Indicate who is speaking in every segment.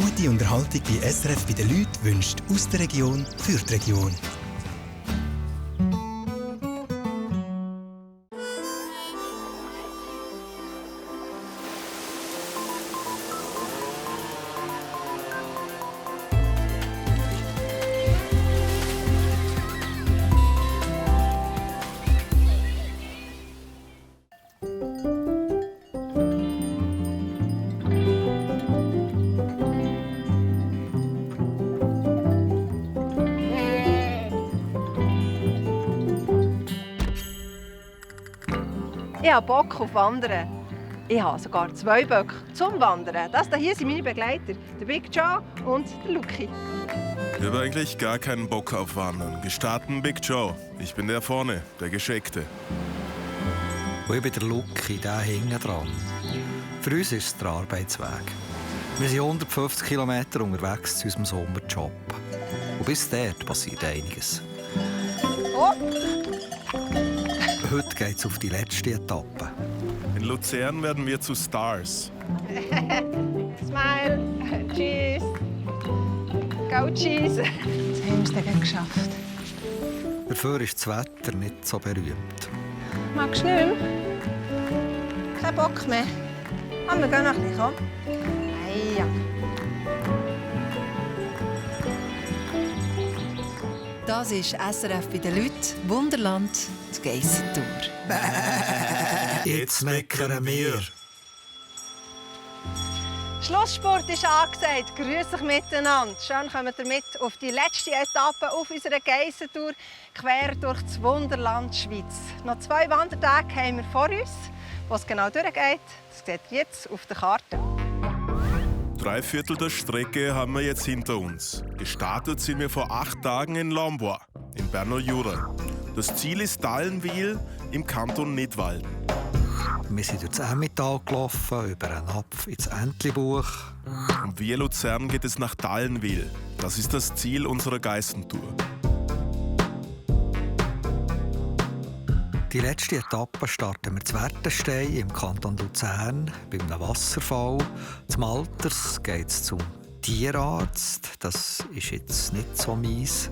Speaker 1: Gute Unterhaltung bei SRF bei den Leuten wünscht aus der Region für die Region.
Speaker 2: Ich habe Bock auf Wandern. Ich habe sogar 2 Böcke zum Wandern. Das hier sind meine Begleiter, der Big Joe und der Luki.
Speaker 3: Ich habe eigentlich gar keinen Bock auf Wandern. Wir starten Big Joe. Ich bin der vorne, der Gescheckte.
Speaker 4: Und ich bin der Luki, der hinten dran. Für uns ist es der Arbeitsweg. Wir sind 150 Kilometer unterwegs zu unserem Sommerjob. Und bis dort passiert einiges.
Speaker 2: Oh.
Speaker 4: Heute geht es auf die letzte Etappe.
Speaker 3: In Luzern werden wir zu Stars.
Speaker 2: Smile, Cheese, Go Cheese. Jetzt haben wir es dann geschafft.
Speaker 4: Dafür ist das Wetter nicht so berühmt.
Speaker 2: Magst du nicht mehr? Kein Bock mehr. Aber wir gehen noch ein bisschen, komm. Hey, ja.
Speaker 5: Das ist SRF bei den Leuten, Wunderland, die Geissentour.
Speaker 4: Jetzt meckern wir.
Speaker 2: Schlusssport ist angesagt. Grüß euch miteinander. Schön kommt ihr mit auf die letzte Etappe auf unserer Geissentour quer durch das Wunderland Schweiz. Noch 2 Wandertage haben wir vor uns. Wo es genau durchgeht, das seht ihr jetzt auf der Karte.
Speaker 3: 3/4 der Strecke haben wir jetzt hinter uns. Gestartet sind wir vor 8 Tagen in Lambois, im Berner Jura. Das Ziel ist Dallenwil im Kanton Nidwalden.
Speaker 4: Wir sind durch das Emmental gelaufen, über einen Napf ins Entlebuch.
Speaker 3: Und via Luzern geht es nach Dallenwil. Das ist das Ziel unserer Geissentour.
Speaker 4: Die letzte Etappe starten wir zu Wertenstein im Kanton Luzern bei einem Wasserfall. Zum Alters geht es zum Tierarzt. Das ist jetzt nicht so mies.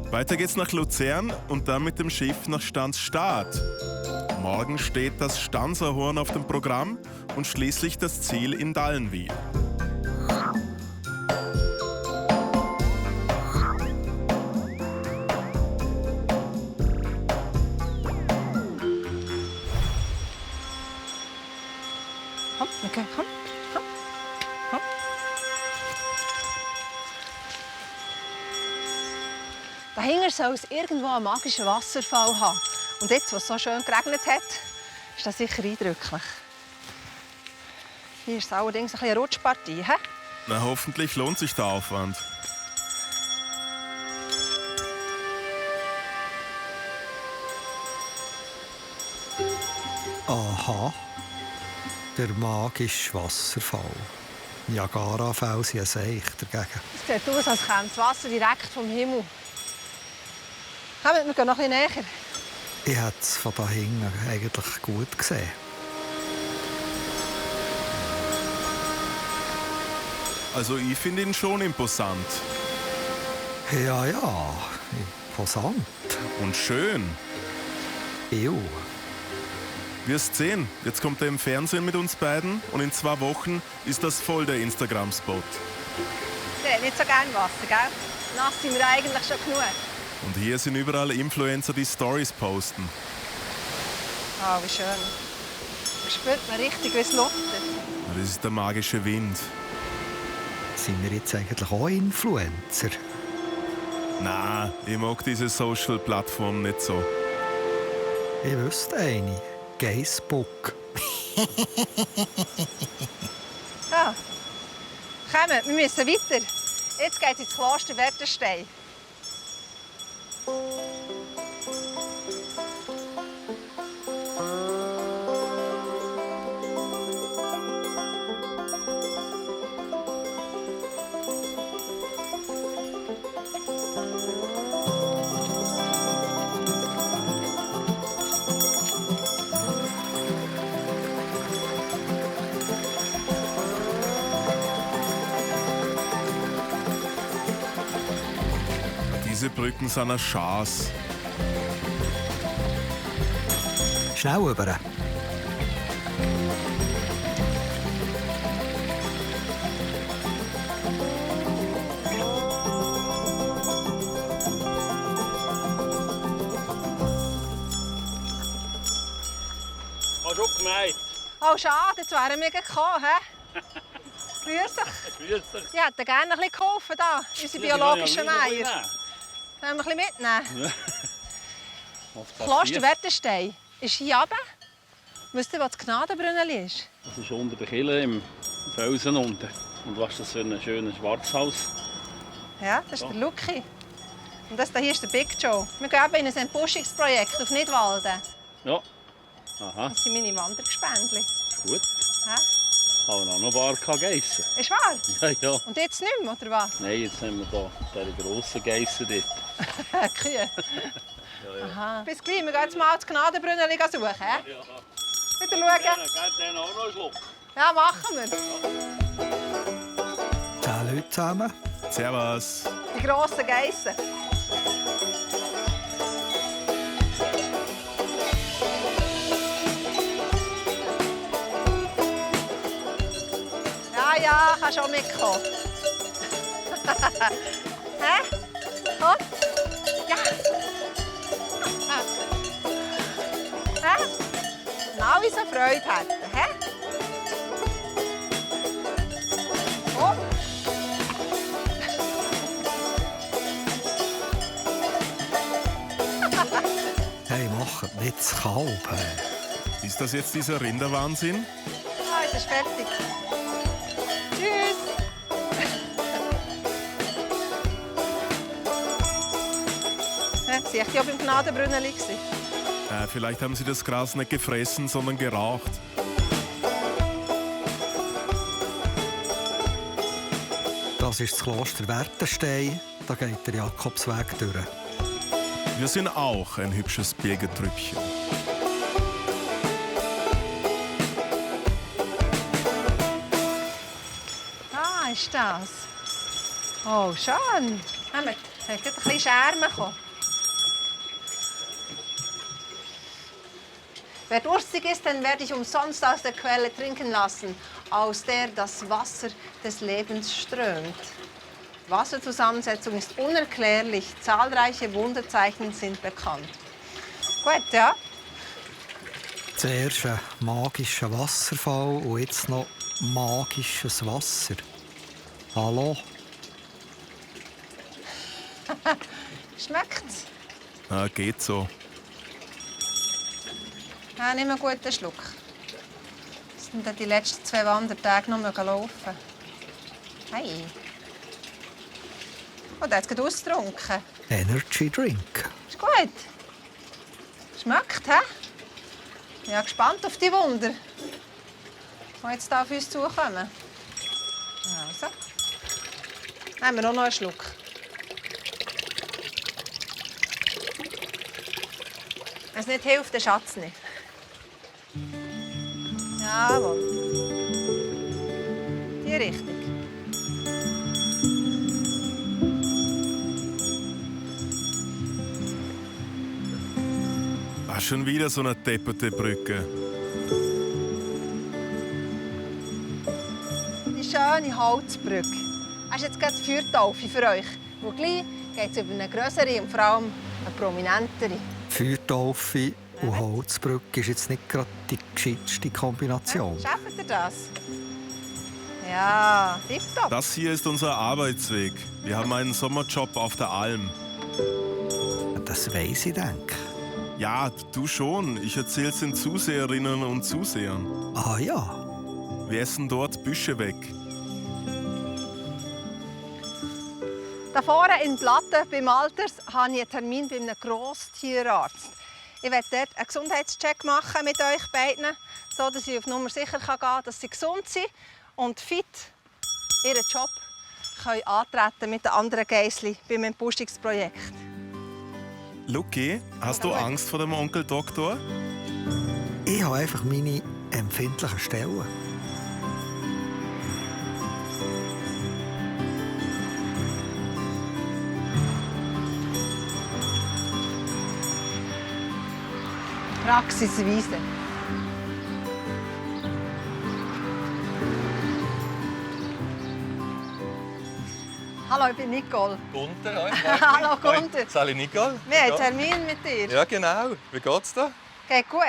Speaker 3: Weiter geht's nach Luzern und dann mit dem Schiff nach Stanzstadt. Morgen steht das Stanzerhorn auf dem Programm und schließlich das Ziel in Dallenwil.
Speaker 2: Komm, okay, komm. Dahinter soll es irgendwo einen magischen Wasserfall haben. Und jetzt, wo es so schön geregnet hat, ist das sicher eindrücklich. Hier ist es allerdings eine Rutschpartie. He?
Speaker 3: Na, hoffentlich lohnt sich der Aufwand.
Speaker 4: Aha, der magische Wasserfall. Niagara-Fälle sind ein Seich dagegen.
Speaker 2: Es sieht aus, als käme das Wasser direkt vom Himmel. Kommt, wir gehen noch ein bisschen näher.
Speaker 4: Ich hätte es von da hinten eigentlich gut gesehen.
Speaker 3: Also ich finde ihn schon imposant.
Speaker 4: Ja, imposant.
Speaker 3: Und schön.
Speaker 4: Ew.
Speaker 3: Wirst sehen, jetzt kommt er im Fernsehen mit uns beiden und in 2 Wochen ist das voll der Instagram-Spot.
Speaker 2: Ich nicht so gerne Wasser, gell? Nass sind wir eigentlich schon genug.
Speaker 3: Und hier sind überall Influencer, die Stories posten.
Speaker 2: Ah, wie schön. Da spürt man richtig, wie es luftet.
Speaker 3: Das ist der magische Wind.
Speaker 4: Sind wir jetzt eigentlich auch Influencer?
Speaker 3: Na, ich mag diese Social-Plattform nicht so.
Speaker 4: Ich wüsste eine. Facebook.
Speaker 2: Ja. Kommt, wir müssen weiter. Jetzt geht es ins Kloster Wertenstein.
Speaker 3: Diese Brücken sind eine Chance.
Speaker 4: Schnell rüber.
Speaker 6: Hast du auch gemeint?
Speaker 2: Oh, schade, jetzt wären wir gekommen. He? Grüß dich.
Speaker 6: Grüß dich.
Speaker 2: Ich hätte gerne ein bisschen geholfen, da, unsere biologischen Meier. Wollen wir ein bisschen mitnehmen? Kloster Wetterstein ist hier oben. Wisst ihr, wo das Gnadenbrunnen ist?
Speaker 6: Das ist unter der Kille im Felsen unten. Und was ist das für ein schönes Schwarzhaus?
Speaker 2: Ja, das ist der Lucky. Und das hier ist der Big Joe. Wir gehen eben in ein Entbuschungsprojekt auf Nidwalden.
Speaker 6: Ja. Aha,
Speaker 2: Das sind meine Wandergespendli.
Speaker 6: ist gut.
Speaker 2: Hä?
Speaker 6: Haben wir auch noch ein paar Geissen.
Speaker 2: Ist wahr?
Speaker 6: Ja, ja.
Speaker 2: Und jetzt nicht mehr, oder was?
Speaker 6: Nein, jetzt haben wir hier diese grossen Geissen dort.
Speaker 2: Kühe. Aha. Bis gleich, wir gehen jetzt mal das Gnadenbrunnen suchen. He? Wieder schauen.
Speaker 6: Gebt denen auch noch einen Schluck.
Speaker 2: Ja, machen wir.
Speaker 4: 10 Leute zusammen.
Speaker 3: Servus.
Speaker 2: Die grossen Geissen. Ja, kannst auch mitkommen. Hä? Komm. Ja. Hä? Wenn alle so Freude hätten, hä? Komm.
Speaker 4: Hey, macht nicht zu kalt.
Speaker 3: Ist das jetzt dieser Rinderwahnsinn?
Speaker 2: Ah, jetzt ist fertig. Tschüss. Sie war beim Gnadenbrunnen.
Speaker 3: Vielleicht haben sie das Gras nicht gefressen, sondern geraucht.
Speaker 4: Das ist das Kloster Wetterstein. Da geht der Jakobsweg durch.
Speaker 3: Wir sind auch ein hübsches Birkentrüppchen.
Speaker 2: Ah, ist das. Oh, schön. Haben wir ein bisschen Schermen gekommen. Wer durstig ist, den werde ich umsonst aus der Quelle trinken lassen, aus der das Wasser des Lebens strömt. Die Wasserzusammensetzung ist unerklärlich. Zahlreiche Wunderzeichen sind bekannt. Gut, ja.
Speaker 4: Zuerst ein magischer Wasserfall und jetzt noch magisches Wasser. Hallo?
Speaker 2: Schmeckt's?
Speaker 3: Geht so.
Speaker 2: Ja, nimm einen guten Schluck. Es sind die letzten 2 Wandertage noch laufen. Hey. Oh, der hat es gerade ausgetrunken.
Speaker 4: Energy Drink.
Speaker 2: Ist gut. Schmeckt, hä? Ich bin ja gespannt auf die Wunder, die jetzt hier auf uns zukommen. Also. Nehmen wir noch einen Schluck. Wenn es nicht hilft, dann schadet es nicht. Jawohl. Die Richtung.
Speaker 3: Schon wieder so eine depperte Brücke.
Speaker 2: Die schöne Holzbrücke. Das ist jetzt gerade die Feuertaufe für euch. Und gleich geht es über eine grössere und vor allem eine prominentere.
Speaker 4: Feuertaufe und Holzbrücke ist jetzt nicht gerade die gescheiteste Kombination.
Speaker 2: Schafft ihr das? Ja, tipptopp.
Speaker 3: Das hier ist unser Arbeitsweg. Wir haben einen Sommerjob auf der Alm.
Speaker 4: Das weiss ich, denke.
Speaker 3: Ja, du schon. Ich erzähl's den Zuseherinnen und Zusehern.
Speaker 4: Ah ja.
Speaker 3: Wir essen dort Büsche weg.
Speaker 2: Da vorne in Blatten beim Alters habe ich einen Termin bei einem Grosstierarzt. Ich werde dort einen Gesundheitscheck machen mit euch beiden, so dass ich auf Nummer sicher gehen kann, dass sie gesund sind und fit ihren Job können antreten mit den anderen Geissli beim Entbuschungsprojekt.
Speaker 3: Luki, hast du Angst vor dem Onkel Doktor?
Speaker 4: Ich habe einfach meine empfindlichen Stellen.
Speaker 2: Praxisweise. Hallo, ich bin Nicole.
Speaker 7: Gunther, hi.
Speaker 2: Hallo, Gunther.
Speaker 7: Sali Nicole.
Speaker 2: Wir haben einen Termin mit dir.
Speaker 7: Ja, genau. Wie geht's da?
Speaker 2: Geht gut,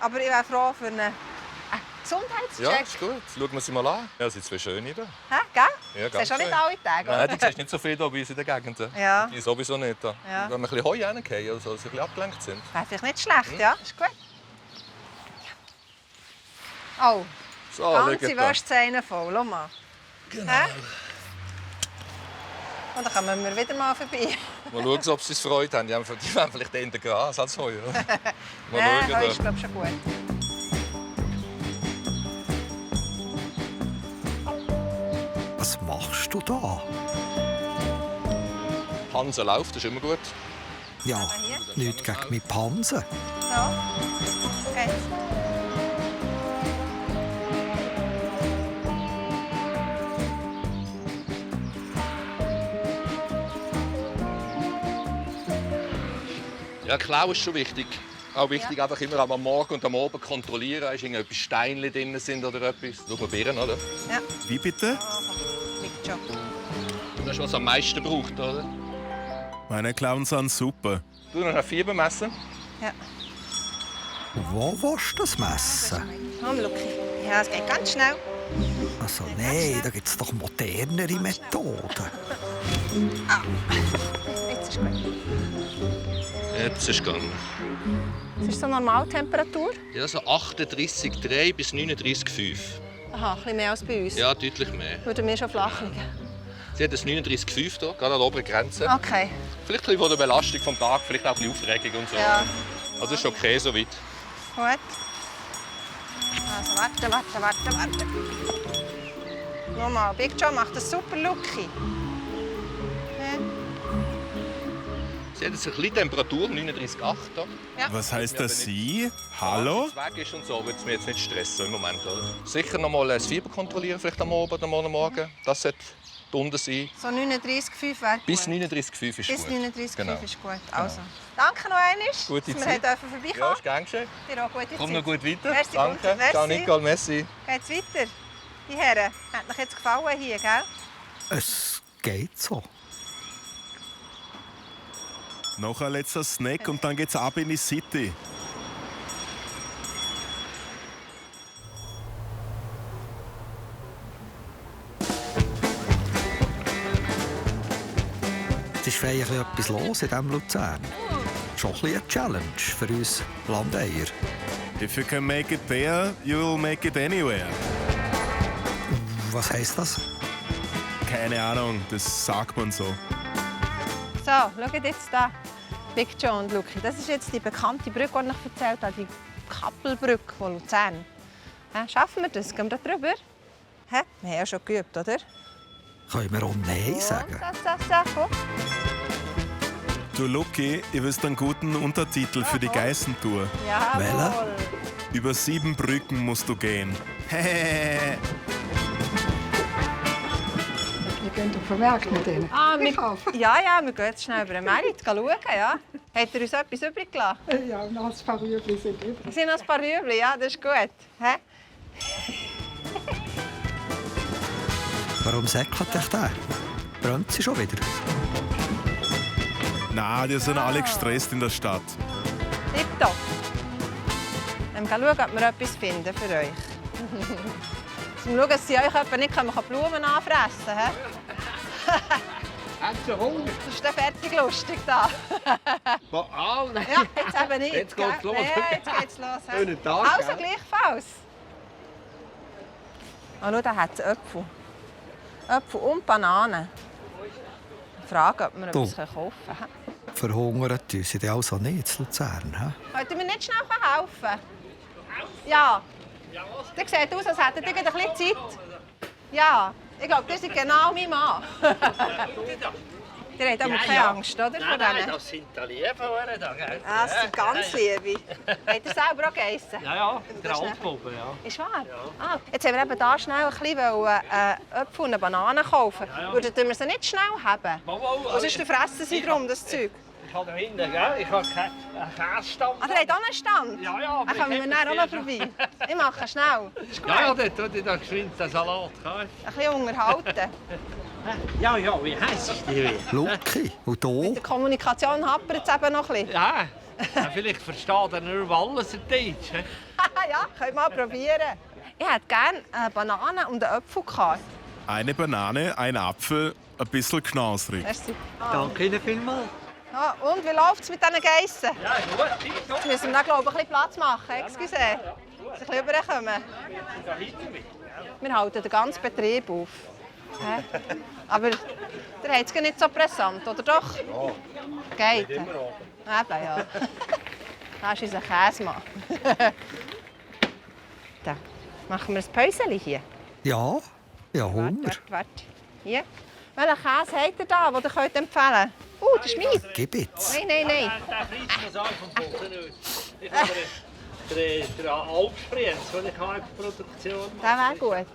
Speaker 2: aber ich wäre froh für einen Gesundheitscheck.
Speaker 7: Ja, ist gut. Schauen wir sie mal an. Ja, es sind zwei schöne da.
Speaker 2: Hä, gell?
Speaker 7: Ja,
Speaker 2: Das ist auch nicht alle Tage,
Speaker 7: Nein,
Speaker 2: oder?
Speaker 7: du siehst nicht so viel hier bei uns in der Gegend.
Speaker 2: Ja.
Speaker 7: Die sowieso nicht. Da.
Speaker 2: Ja.
Speaker 7: Wenn wir ein bisschen Heu reingehen oder so, dass sie ein bisschen abgelenkt sind.
Speaker 2: Wäre vielleicht nicht schlecht, ja? Ist gut. Oh,
Speaker 7: So,
Speaker 2: ganze
Speaker 7: schaut da.
Speaker 2: Würstzähne voll. Schau mal.
Speaker 7: Genau.
Speaker 2: Hä? Und dann kommen wir wieder mal vorbei.
Speaker 7: Mal schauen, ob sie es Freude haben. Die wollen vielleicht eher Gras als Heu. Oder? Mal
Speaker 2: Ja,
Speaker 7: schauen.
Speaker 2: ist, glaube ich, schon gut.
Speaker 4: Was machst du da?
Speaker 7: Hansen läuft, das ist immer gut.
Speaker 4: Ja, nichts gegen meine Pansen.
Speaker 2: So. Geht's?
Speaker 7: Ja, Klau ist schon wichtig. Auch wichtig, einfach immer am Morgen und am Abend kontrollieren, ob irgendwelche Steine drin sind oder etwas. Schau mal Birnen, oder?
Speaker 2: Ja.
Speaker 3: Wie bitte?
Speaker 2: Liegt schon.
Speaker 7: Das ist, was am meisten braucht, oder?
Speaker 3: Meine Clowns sind super.
Speaker 7: Du noch ein Fieber messen?
Speaker 2: Ja.
Speaker 4: Wo willst du das messen?
Speaker 2: Komm, Luki. Ja, es geht ganz schnell.
Speaker 4: Also nein, da gibt es doch modernere Methoden.
Speaker 2: Jetzt ist gut.
Speaker 7: Jetzt ist es gegangen.
Speaker 2: Das ist so Normaltemperatur?
Speaker 7: Ja, so 38,3 bis 39,5.
Speaker 2: Aha, ein bisschen mehr als bei uns.
Speaker 7: Ja, deutlich mehr.
Speaker 2: Würden wir schon flach liegen.
Speaker 7: Sie hat das 39,5 hier, gerade an der oberen Grenze.
Speaker 2: Okay.
Speaker 7: Vielleicht ein bisschen von der Belastung vom Tag, vielleicht auch ein bisschen Aufregung und so.
Speaker 2: Ja.
Speaker 7: Also ist okay soweit.
Speaker 2: Gut. Also warte. Nochmal, Big Joe macht das super, Luki. Ja.
Speaker 7: Sie hat jetzt ein bisschen Temperatur, 39,8 hier.
Speaker 3: Was heißt das Sie? Hallo?
Speaker 7: Wenn es weg ist und so, würde es mich jetzt nicht stressen im Moment. Oder? Sicher noch mal das Fieber kontrollieren, vielleicht am Abend oder am Morgen. Das sollte unten sein.
Speaker 2: So 39,5 wäre gut.
Speaker 7: Bis 39,5 ist
Speaker 2: Bis
Speaker 7: gut.
Speaker 2: 39,5
Speaker 7: Genau.
Speaker 2: ist gut. Also, danke noch einmal,
Speaker 7: Gute
Speaker 2: dass
Speaker 7: Zeit.
Speaker 2: wir
Speaker 7: Ja,
Speaker 2: vorbeikommen
Speaker 7: ist gern geschehen.
Speaker 2: Dir auch gute
Speaker 7: Komm
Speaker 2: Zeit.
Speaker 7: noch gut weiter.
Speaker 2: Merci,
Speaker 7: Danke.
Speaker 2: Gunther. Merci.
Speaker 7: Ciao, Nicole. Merci.
Speaker 2: Geht's weiter? Die Herren, hat euch jetzt gefallen hier, gell?
Speaker 4: Es geht so.
Speaker 3: Noch ein letzter Snack und dann geht's ab in die City.
Speaker 4: Es ist feierlich etwas los in diesem Luzern. Schon ein bisschen eine Challenge für uns Landeier.
Speaker 3: If you can make it there, you will make it anywhere.
Speaker 4: Was heisst das?
Speaker 3: Keine Ahnung, das sagt man so.
Speaker 2: So, schaut jetzt da. Big Joe und Luki. Das ist jetzt die bekannte Brücke, die ich erzählt habe, die Kappelbrücke von Luzern. Schaffen wir das? Gehen wir da drüber? Wir haben ja schon geübt, oder?
Speaker 4: Können wir auch Nein sagen?
Speaker 2: So.
Speaker 3: Du Luki, ihr wisst einen guten Untertitel für die Geißentour.
Speaker 2: Jawohl.
Speaker 3: Über 7 Brücken musst du gehen.
Speaker 8: Wir gehen doch vermerkt mit denen.
Speaker 2: Ja, wir gehen jetzt schnell über den Merit schauen. Ja. Hat er uns etwas übrig gelassen?
Speaker 8: Ja, noch ein paar Rüebli sind übrig.
Speaker 2: Es sind noch ein paar Rüebli, ja, das ist gut. Hä?
Speaker 4: Warum säckelt dich der? Brennt sie schon wieder?
Speaker 3: Na, die sind alle gestresst in der Stadt.
Speaker 2: Tipptopp. Schauen, ob wir etwas finden für euch. Zum Schauen, dass sie euch nicht Blumen anfressen können.
Speaker 9: Haben Sie Hunger?
Speaker 2: Das ist dann fertig lustig da. Ja, jetzt eben nicht.
Speaker 9: Jetzt geht's los.
Speaker 2: Ja, jetzt geht's los.
Speaker 9: Schönen Tag,
Speaker 2: Also
Speaker 9: gell?
Speaker 2: gleichfalls. Oh, schau, da hat es Äpfel. Äpfel und Bananen. Ich frage, ob wir etwas kaufen können.
Speaker 4: Verhungert uns sie also nicht in Luzern. He?
Speaker 2: Könnt ihr mir nicht schnell helfen? Ja. Der sieht aus, als hättet ihr ein bisschen Zeit. Ja, ich glaube, das ist genau mein Mann. Ihr habt aber keine Angst, oder? Vor denen?
Speaker 9: das sind da liebe Huren da, gell?
Speaker 2: Ah, das sind ganz liebe. Habt ihr selber auch gegessen?
Speaker 9: Ja, der Altbuben, ja.
Speaker 2: Ist wahr? Ah, jetzt haben wir eben hier schnell ein bisschen Äpfel und eine Banane kaufen. Würdet ihr sie nicht schnell haben?
Speaker 9: Mal,
Speaker 2: Oder sonst fressen sie drum, das Zeug?
Speaker 9: Ich habe da hinten, gell? Ich habe keinen Käsestand.
Speaker 2: Ah, der hat auch einen Stand?
Speaker 9: Ja, ja.
Speaker 2: Da kommen wir dann auch noch vorbei. Ich mache schnell. Ist gut.
Speaker 9: Ja, dort tue ich da geschwind den Salat.
Speaker 2: Ein bisschen unterhalten.
Speaker 9: Ja, ja, wie heisst die wieder?
Speaker 4: Lucky, und
Speaker 2: Mit
Speaker 4: hier?
Speaker 2: der Kommunikation hapert es eben noch ein bisschen.
Speaker 9: Ja, vielleicht versteht er nur alles in Deutsch.
Speaker 2: Ja, könnt mal probieren. Ich hätte gerne eine Banane und einen Apfel gehabt.
Speaker 3: Eine Banane, ein Apfel, ein bisschen knausrig.
Speaker 2: Merci.
Speaker 9: Danke Ihnen vielmals.
Speaker 2: Ja, und wie läuft es mit diesen Geissen?
Speaker 9: Ja, gut, tipptopp.
Speaker 2: Jetzt müssen wir da, glaube ich, ein bisschen Platz machen. Excuse. Dass sie ein bisschen rüberkommen. Wir halten den ganzen Betrieb auf. Hä? Aber der hat es nicht so pressant, oder doch? Ja. Geht. Eben, ja. Das ist unser Käsemann. Da machen wir ein Päuschen hier.
Speaker 4: Ja, Hunger.
Speaker 2: Warte. Hier. Welchen Käse habt ihr da, den ihr empfehlen könnt? Das ist meins.
Speaker 4: Gib jetzt.
Speaker 2: Nein.
Speaker 9: Der fließt mir so vom Boden aus. Ich habe den Alpsprinz, den ich habe in der Produktion.
Speaker 2: Der wäre gut.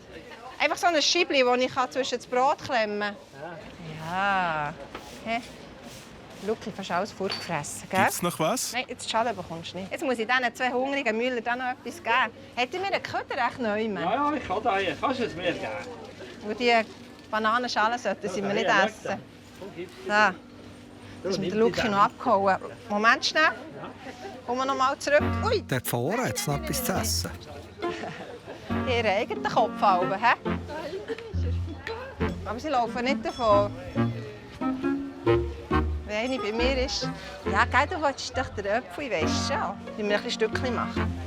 Speaker 2: Einfach so ein Scheibli, das ich zwischen das Brot klemmen kann. Ja. Hä? Lucky, fast alles vorgefressen, gell?
Speaker 3: Gibt's noch was?
Speaker 2: Nein, jetzt schade bekommst du nicht. Jetzt muss ich diesen 2 hungrigen Müller noch etwas geben. Hätte mir einen Köder echt neu?
Speaker 9: Ja, ich kann da hier. Kannst du es mir geben?
Speaker 2: Und die Bananenschalen sollten sie mir nicht essen. Da. Das ist mit der Lucky noch abgehauen. Moment schnell. Kommen wir noch mal zurück. Ui!
Speaker 4: Dort vorne hat es noch etwas zu essen.
Speaker 2: Ihren eigenen Kopf halten, hä? Aber sie laufen nicht davon. Wenn eine bei mir ist, ja, gell, du willst doch den Apfel, weisst du schon. Wir ein bisschen Stückchen machen.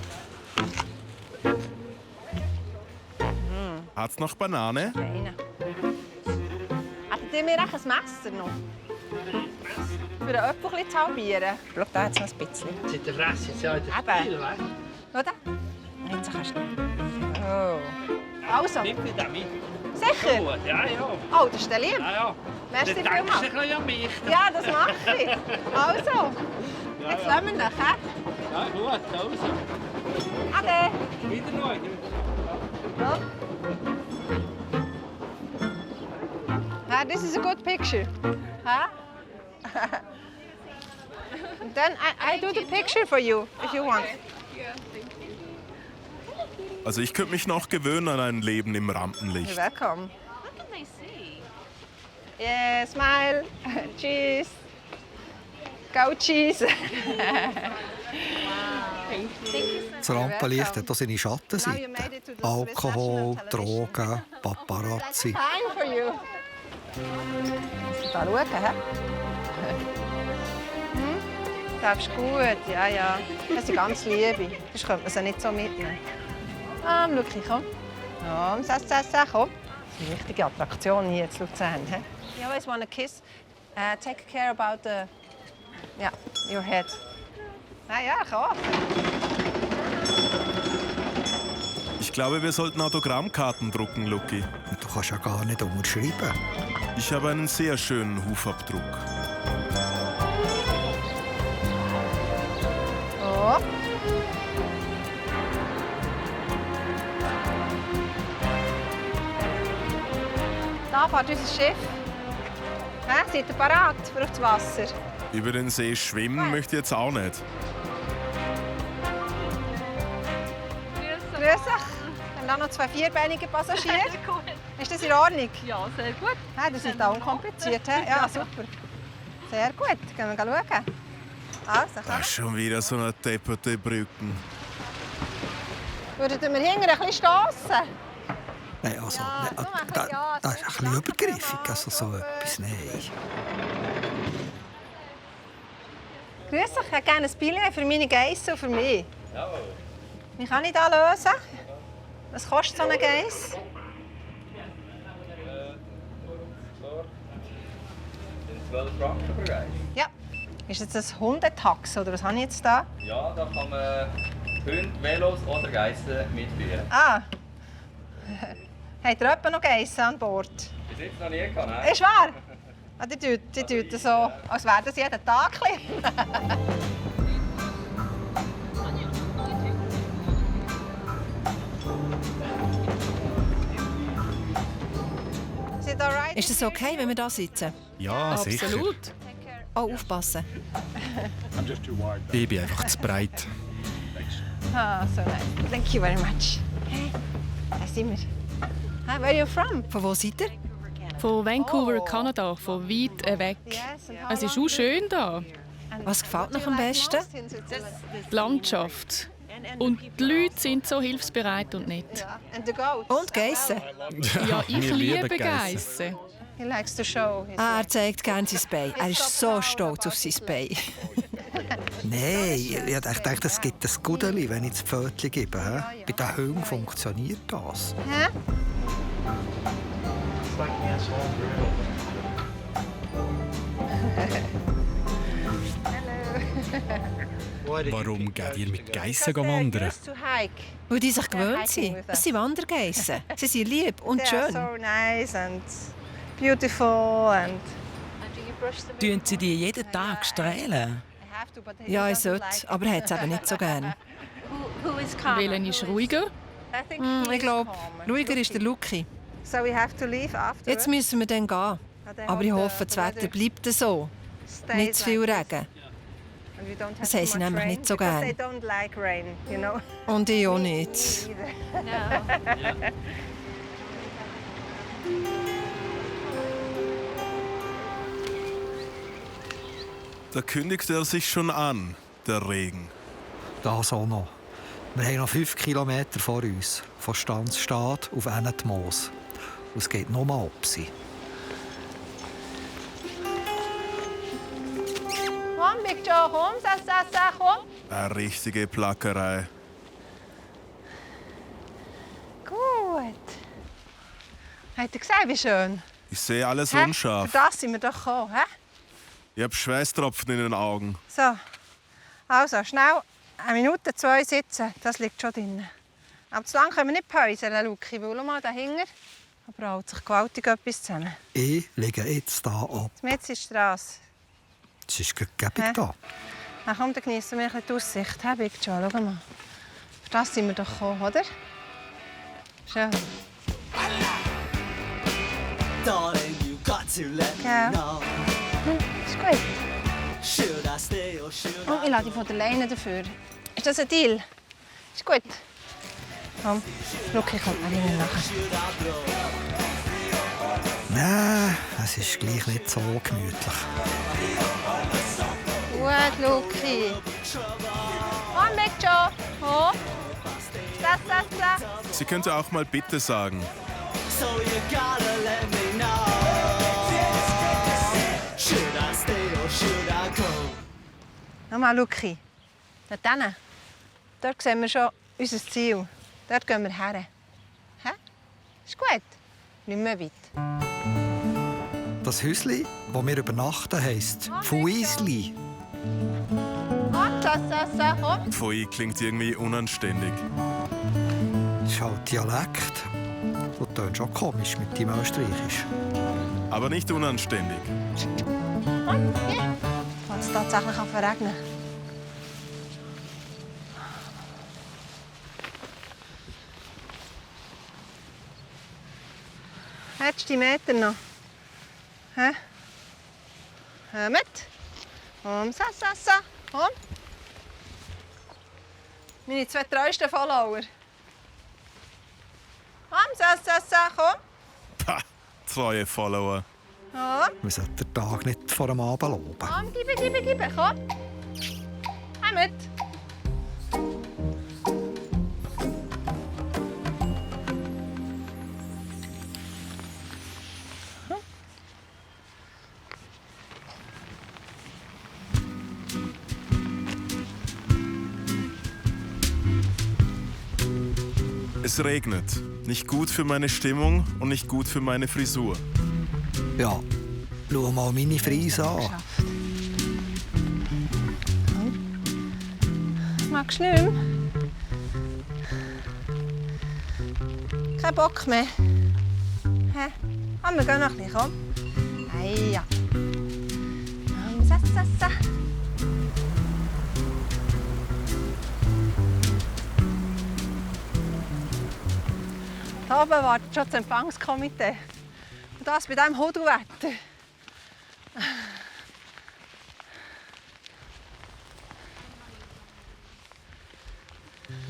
Speaker 3: Hat's noch Banane?
Speaker 2: Eine. Hättet ihr mir auch ein Messer noch? Für den Apfel ein bisschen zu halbieren. Schau, da hat es noch ein bisschen.
Speaker 9: Seit der Fresse jetzt ja in der
Speaker 2: Eben. Schau da. Jetzt kannst du. Oh. Also.
Speaker 9: Nimm mir den mit.
Speaker 2: Sicher?
Speaker 9: Gut, ja.
Speaker 2: Oh, das ist der lieb.
Speaker 9: Ja.
Speaker 2: Merci
Speaker 9: Dann denkst du
Speaker 2: vielmals.
Speaker 9: ein bisschen an mich.
Speaker 2: Ja, das mache ich. Also. Jetzt lassen wir ihn, hä?
Speaker 9: Ja, gut, also.
Speaker 2: Ade.
Speaker 9: Wieder neu.
Speaker 2: Ja. This is a good picture. Huh? Then I do the picture for you, if you want.
Speaker 3: Also ich könnte mich noch gewöhnen an ein Leben im
Speaker 2: You're
Speaker 3: Rampenlicht.
Speaker 2: welcome. Yeah, smile. Cheese. Go cheese.
Speaker 4: Das Rampenlicht hat auch seine Schattenseiten. Alkohol, Drogen, Paparazzi.
Speaker 2: Time for you. Da schauen, hä? Das ist gut, ja. Das sind ganz liebe. Sonst könnte man sie nicht so mitnehmen. Lucky, komm. Komm, komm. Das ist eine richtige Attraktion hier in Luzern. You always want a kiss. Take care about your head. Ja, komm.
Speaker 3: Ich glaube, wir sollten Autogrammkarten drucken, Lucky.
Speaker 4: Und du kannst ja gar nicht unterschreiben.
Speaker 3: Ich habe einen sehr schönen Hufabdruck.
Speaker 2: Oh. Da fährt unser Schiff. Seid ihr bereit für das Wasser?
Speaker 3: Über den See schwimmen möchte ich jetzt auch nicht.
Speaker 2: Grüß dich. Wir haben auch noch 2 vierbeinige Passagiere. Ist das in Ordnung?
Speaker 10: Ja, sehr gut.
Speaker 2: Das ist auch unkompliziert. Ja, super. Sehr gut. Gehen wir schauen. Also,
Speaker 3: Das ist schon wieder so eine depperte Brücken.
Speaker 2: würden wir hinten ein bisschen stossen?
Speaker 4: Nein, also,
Speaker 2: Ja,
Speaker 4: das ist ein bisschen übergriffig. Also so etwas, nein.
Speaker 2: Grüß dich, ich hätte gerne ein Billett für meine Geissen und für mich. Wie kann ich das lösen? Was kostet so eine Geiss?
Speaker 11: Sind 12 Franken pro Geiss.
Speaker 2: Ja. Ist jetzt ein Hundetaxi oder was habe ich jetzt da?
Speaker 11: Ja, da kann man Hunde, Velos oder Geissen mitführen.
Speaker 2: Ah. Habt ihr etwa noch Geissen an Bord?
Speaker 11: Bis jetzt noch nie gehabt, nein.
Speaker 2: Ist wahr? Die tun so, als wäre das jeden Tag.
Speaker 5: Ist es okay, wenn wir da sitzen?
Speaker 1: Ja, sicher.
Speaker 5: Absolut. Auch aufpassen.
Speaker 10: Ich bin einfach zu breit.
Speaker 2: Ah, so nice. Thank you very much. Hey, da sind wir. Hi, where are you from?
Speaker 5: Von wo seid ihr?
Speaker 12: Von Vancouver, Kanada, von weit weg. Es ist auch schön da.
Speaker 5: Was gefällt euch am besten?
Speaker 12: Die Landschaft. Und die Leute sind so hilfsbereit und nett.
Speaker 5: Und Geissen?
Speaker 12: Ja, ich liebe Geissen.
Speaker 2: He likes to show his
Speaker 5: Er zeigt gerne sein Bein. Er ist so stolz auf sein Bein.
Speaker 4: Nein, ich dachte, es gibt ein Gudeli, wenn ich das Pfötchen gebe. He? Bei den Hunden funktioniert das.
Speaker 2: Hä?
Speaker 10: Warum geht ihr mit Geissen wandern?
Speaker 5: Weil die sich gewöhnt sind. Es sind Wandergeissen. Sie sind lieb und schön.
Speaker 2: So nice and beautiful and
Speaker 13: Tun Sie die jeden Tag strahlen?
Speaker 5: Ja, ich sollte, aber er hat es eben nicht so gern.
Speaker 12: Welchen ist ruhiger?
Speaker 5: Ich glaube, ruhiger ist der Lucky.
Speaker 2: So we have to leave after.
Speaker 5: Jetzt müssen wir dann gehen. Aber ich hoffe, das Wetter bleibt so. Nicht zu viel Regen. Das haben sie nämlich nicht so gern. Und ich auch nicht.
Speaker 3: Da kündigt er sich schon an, der Regen.
Speaker 4: Das auch noch. Wir haben noch 5 Kilometer vor uns. Von Stanzstadt auf Ennetmoos. Und es geht nochmal ab sie.
Speaker 2: Komm, Big Joe, komm, komm.
Speaker 3: Eine richtige Plackerei.
Speaker 2: Gut. Habt ihr gesehen, wie schön?
Speaker 3: Ich sehe alles
Speaker 2: Hä?
Speaker 3: unscharf.
Speaker 2: Für das sind wir doch gekommen, hä?
Speaker 3: Ich habe Schweißtropfen in den Augen.
Speaker 2: So, also schnell 1 Minute, 2 sitzen, das liegt schon drin. Aber zu lange können wir nicht päuseln, Luki, weil schau mal dahinter, da braut sich gewaltig etwas zusammen.
Speaker 4: Ich lege jetzt hier ab.
Speaker 2: Jetzt ist die Strasse.
Speaker 4: Es ist gerade da.
Speaker 2: Na komm, dann geniessen wir ein bisschen die Aussicht, hä, Big Joe, schau mal. Für das sind wir doch gekommen, oder? Schön. Ja. Ist gut. Und ich lade dich von der Leine dafür. Ist das ein Deal? Ist gut. Komm, Luki kommt mal hinten nachher.
Speaker 4: Nein, es ist gleich nicht so gemütlich.
Speaker 2: Gut, Luki. Komm, Big Joe. Hoch. Das.
Speaker 3: Sie könnte auch mal Bitte sagen.
Speaker 2: Nochmal, Luki. Dort sehen wir schon unser Ziel. Dort gehen wir her. Hä? Ist gut. Nicht mehr weit.
Speaker 4: Das Häuschen, wo wir übernachten, heisst Fuisli.
Speaker 2: Komm.
Speaker 3: Pfui klingt irgendwie unanständig.
Speaker 4: Das ist halt Dialekt. Und tönt schon komisch mit dem Österreichisch.
Speaker 3: Aber nicht unanständig.
Speaker 2: Kann es tatsächlich verregnen? Letzte Meter noch. Hä? Hör mit. Komm, sa. Komm. Meine 2 treuesten Follower. Komm, sa. Komm.
Speaker 3: Pah, treue Follower.
Speaker 2: Komm.
Speaker 4: Man sollte den Tag nicht vor dem Abend loben.
Speaker 2: Komm, gib. Komm. Komm mit.
Speaker 3: Es regnet. Nicht gut für meine Stimmung und nicht gut für meine Frisur.
Speaker 4: Ja, schau mal meine Frise an.
Speaker 2: Magst du nicht mehr? Kein Bock mehr. Hä? Komm, wir gehen noch ein bisschen, komm. Hey, ja. Sa. Da oben wartet schon das Empfangskomitee. Und das bei diesem Hodelwetter.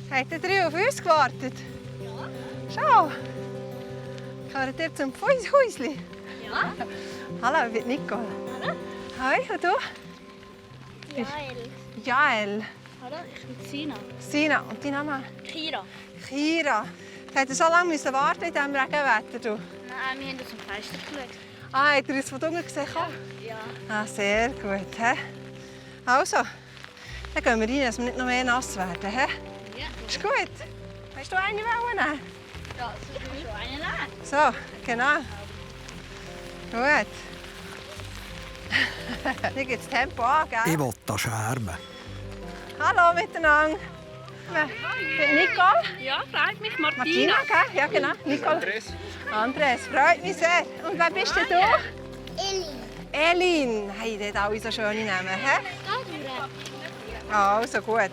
Speaker 2: Habt ihr drei auf uns gewartet? Ja. Schau. Gehört ihr zum Häusli?
Speaker 14: Ja.
Speaker 2: Hallo, ich bin Nicole.
Speaker 14: Hallo.
Speaker 2: Hi, und du?
Speaker 14: Jael.
Speaker 2: Jael.
Speaker 14: Hallo, ich bin Sina.
Speaker 2: Sina. Und dein Name?
Speaker 14: Kira.
Speaker 2: Kira. Habt ihr so lange warten in diesem Regenwetter? Du?
Speaker 14: Nein, wir haben aus dem Fenster geschaut.
Speaker 2: Ah, habt ihr uns von unten gesehen?
Speaker 14: Ja.
Speaker 2: Ah, sehr gut. He? Also, dann gehen wir rein, dass wir nicht noch mehr nass werden. He?
Speaker 14: Ja.
Speaker 2: Ist gut. Hast du eine nehmen?
Speaker 14: Ja, so kann schon eine nehmen.
Speaker 2: So, genau. Gut. Hier gibt es Tempo an, gell?
Speaker 4: Ich will da schwärmen.
Speaker 2: Hallo miteinander. Nicole?
Speaker 12: Ja, freut mich.
Speaker 2: Martina, gell? Ja, genau. Nicole. Andres, freut mich sehr. Und wer bist denn du?
Speaker 14: Elin.
Speaker 2: Elin. Hey, die hat alle so schöne Namen. He? Also gut.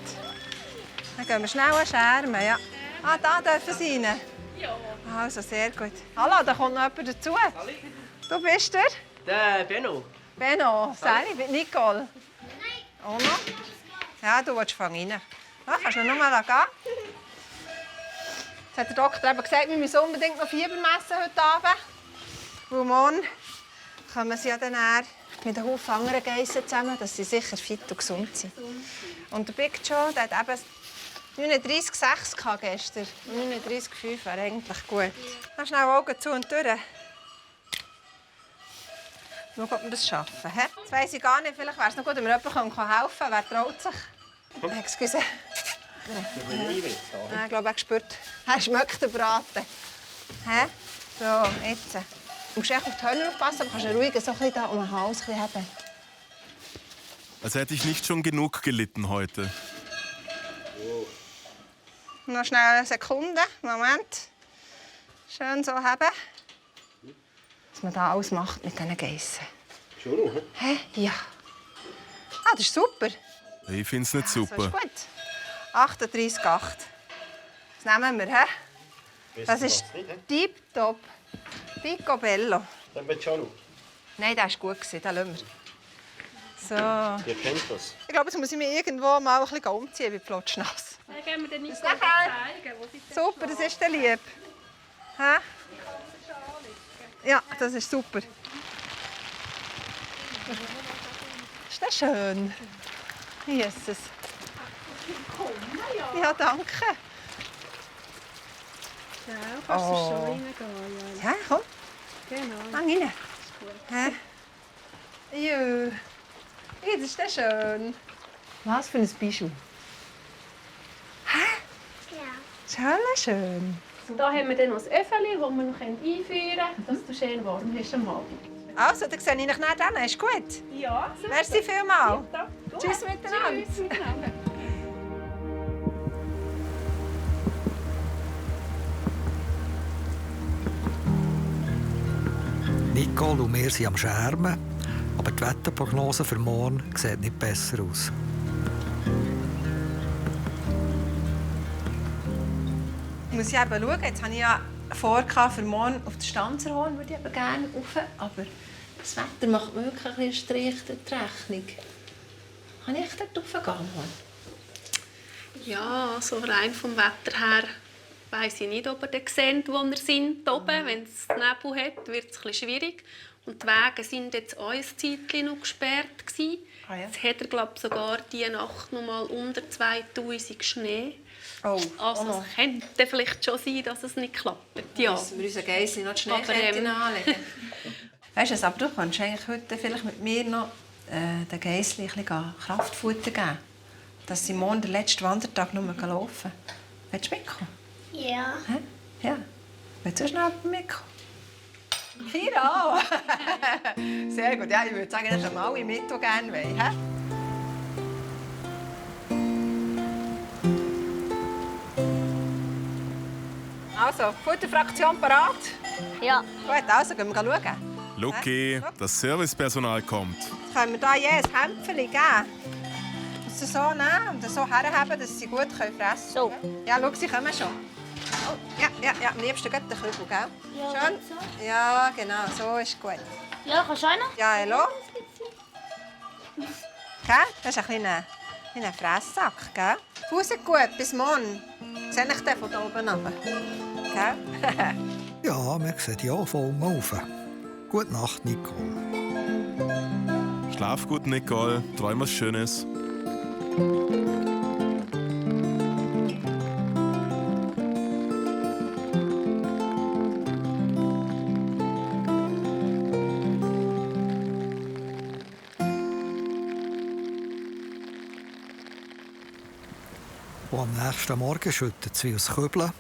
Speaker 2: Dann gehen wir schnell schermen. Ja. Ah, da dürfen sie rein.
Speaker 12: Ja.
Speaker 2: Also, sehr gut. Hallo, da kommt noch jemand dazu. Du bist der?
Speaker 15: Der Benno.
Speaker 2: Benno. Sally, ich bin Nicole. Auch noch? Ja, du willst rein. Ja, kannst du noch mal gehen? Jetzt hat der Doktor eben gesagt, wir müssen unbedingt noch Fieber messen heute Abend. Weil morgen kommen sie ja dann mit einem Haufen anderen Geissen zusammen, dass sie sicher fit und gesund sind. Und der Big Joe, der hat eben 39,6 gestern. 39,5 wäre eigentlich gut. Dann schnell Augen zu und durch. Schauen, ob wir das schaffen. He? Das weiss ich gar nicht. Vielleicht wäre es noch gut, wenn mir jemand helfen kann. Wer traut sich? Excuse. Ich glaube, er spürt. Er schmeckt den Braten. He? So, jetzt. Du musst echt auf die Hörner aufpassen, aber kannst du ruhig so ein bisschen da um den Hals haben.
Speaker 3: Als hätte ich nicht schon genug gelitten heute.
Speaker 2: Noch schnell eine Sekunde. Moment. Schön so haben. Was man da alles macht mit diesen Geissen.
Speaker 15: Schon noch?
Speaker 2: Hä? Ja. Ah, das ist super.
Speaker 3: Ich finde es nicht super.
Speaker 2: So ist gut. 38,8. Das nehmen wir. He? Das ist tiptop. Picobello.
Speaker 15: Dann wird schon noch.
Speaker 2: Nein, der war gut. Den lassen wir. So.
Speaker 15: Ihr kennt das.
Speaker 2: Ich glaube, jetzt muss ich mich irgendwo mal ein bisschen umziehen, wie plotschnass.
Speaker 12: Dann gehen wir den nicht
Speaker 2: zeigen,
Speaker 12: wo sie
Speaker 2: Super, das ist der lieb. Hä? Ja, das ist super. Ist das schön? Jesus. Ja, danke.
Speaker 8: Ja, kannst du schon
Speaker 2: Oh.
Speaker 8: reingehen.
Speaker 2: Ja, komm.
Speaker 8: Genau.
Speaker 2: Fang rein. Hä? Jö. Ja, das ist das schön. Was für ein Bijou. Hä?
Speaker 14: Ja.
Speaker 2: Schön.
Speaker 16: Und da haben wir dann noch das Öffeli, das wir noch einführen können, dass du schön warm hast am Abend.
Speaker 2: Also, dann sehe ich dich nachher dann. Ist gut?
Speaker 16: Ja, super.
Speaker 2: Merci vielmals.
Speaker 16: Ja,
Speaker 2: Tschüss miteinander.
Speaker 16: Tschüss miteinander.
Speaker 4: Nicole und wir sind am Schermen, aber die Wetterprognose für morgen sieht nicht besser aus.
Speaker 2: Ich muss eben schauen. Jetzt habe ich ja vor, für morgen auf die Stanzerhorn würde ich aber gerne rauf. Aber das Wetter macht mir wirklich einen Strich durch die Rechnung. Kann ich dort raufgehen?
Speaker 17: Ja, so rein vom Wetter her weiss ich nicht, ob ihr dann seht, wo wir sind. Oben. Wenn es Nebel hat, wird es etwas schwierig. Und die Wege sind jetzt auch ein Zeitchen noch gesperrt.
Speaker 2: Ah, ja.
Speaker 17: Jetzt hat er, glaube ich, sogar diese Nacht noch mal unter 2000 Schnee.
Speaker 2: Oh,
Speaker 17: also es könnte vielleicht schon sein, dass es nicht klappt. Ja.
Speaker 2: Müssen wir unseren Geissli noch die Schneekette
Speaker 17: Aber,
Speaker 2: anlegen? Weißt du, aber du kannst eigentlich heute vielleicht mit mir noch den Geissli ein bisschen Kraftfutter geben. Dass sie morgen den letzten Wandertag nur laufen. Willst du mitkommen?
Speaker 14: Ja.
Speaker 2: Hä? Ja. Willst du schnell mitkommen? Kira! Sehr gut. Ja, ich würde sagen, dass wir alle mit, die gerne wollen. He? Also, Futterfraktion parat?
Speaker 14: Ja.
Speaker 2: Gut, also gehen wir schauen.
Speaker 3: Lucky, das Servicepersonal kommt.
Speaker 2: Können wir da je ein Hämpfchen geben? Sie so nehmen und so herhaben, dass sie gut fressen können. So. Ja, schau, sie kommen schon. Oh, ja, am liebsten gleich den Kübel, gell?
Speaker 14: Ja,
Speaker 2: Schön?
Speaker 14: so.
Speaker 2: Ja, genau, so ist gut.
Speaker 14: Ja, kannst du einen?
Speaker 2: Ja, hallo? Gell? Das ist ein kleiner Fresssack, gell? Fuß gut, bis morgen. Sehe ich den von da oben runter? Gell?
Speaker 4: Ja, wir sehen dich auch von unten rauf. Gute Nacht, Nicole.
Speaker 3: Schlaf gut, Nicole. Träum was Schönes.
Speaker 4: Und am nächsten Morgen schüttet es wie aus Kübeln.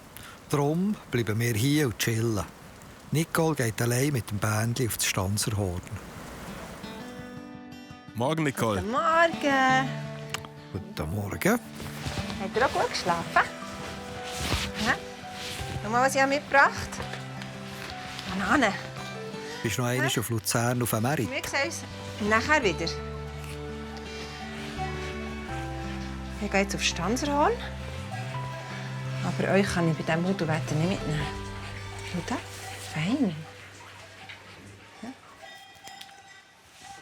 Speaker 4: Darum bleiben wir hier und chillen. Nicole geht allein mit dem Bändchen auf das Stanzerhorn.
Speaker 3: Morgen, Nicole.
Speaker 2: Guten Morgen.
Speaker 4: Guten Morgen.
Speaker 2: Habt ihr auch gut geschlafen? Ja? Schau mal, was ich mitgebracht habe. Bananen.
Speaker 4: Bist du noch einmal auf Luzern auf dem Merit?
Speaker 2: Wir sehen uns nachher wieder. Ich gehe jetzt auf Stanzerhorn. Aber euch kann ich bei diesem Hudelwetter nicht mitnehmen. Schau da, fein. Ja.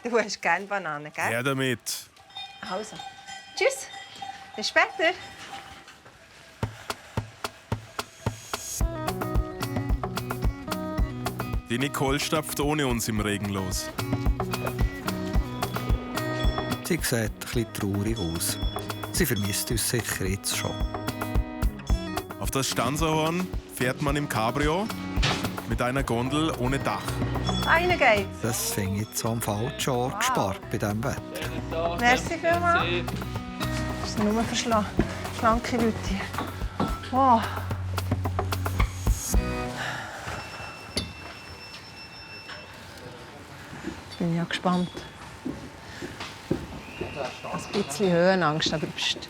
Speaker 2: Du hast gerne Bananen, gell?
Speaker 3: Her damit.
Speaker 2: Also, tschüss. Bis später.
Speaker 3: Die Nicole stapft ohne uns im Regen los.
Speaker 4: Sie sieht ein bisschen traurig aus. Sie vermisst uns sicher jetzt schon.
Speaker 3: Auf das Stanzerhorn fährt man im Cabrio mit einer Gondel ohne Dach.
Speaker 2: Einer geht.
Speaker 4: Das finde ich jetzt am falschen Ort gespart bei diesem Wetter.
Speaker 2: Merci vielmals. Das ist nur für schlanke Leute hier. Wow. Jetzt bin ich ja gespannt. Ein bisschen Höhenangst, aber pst.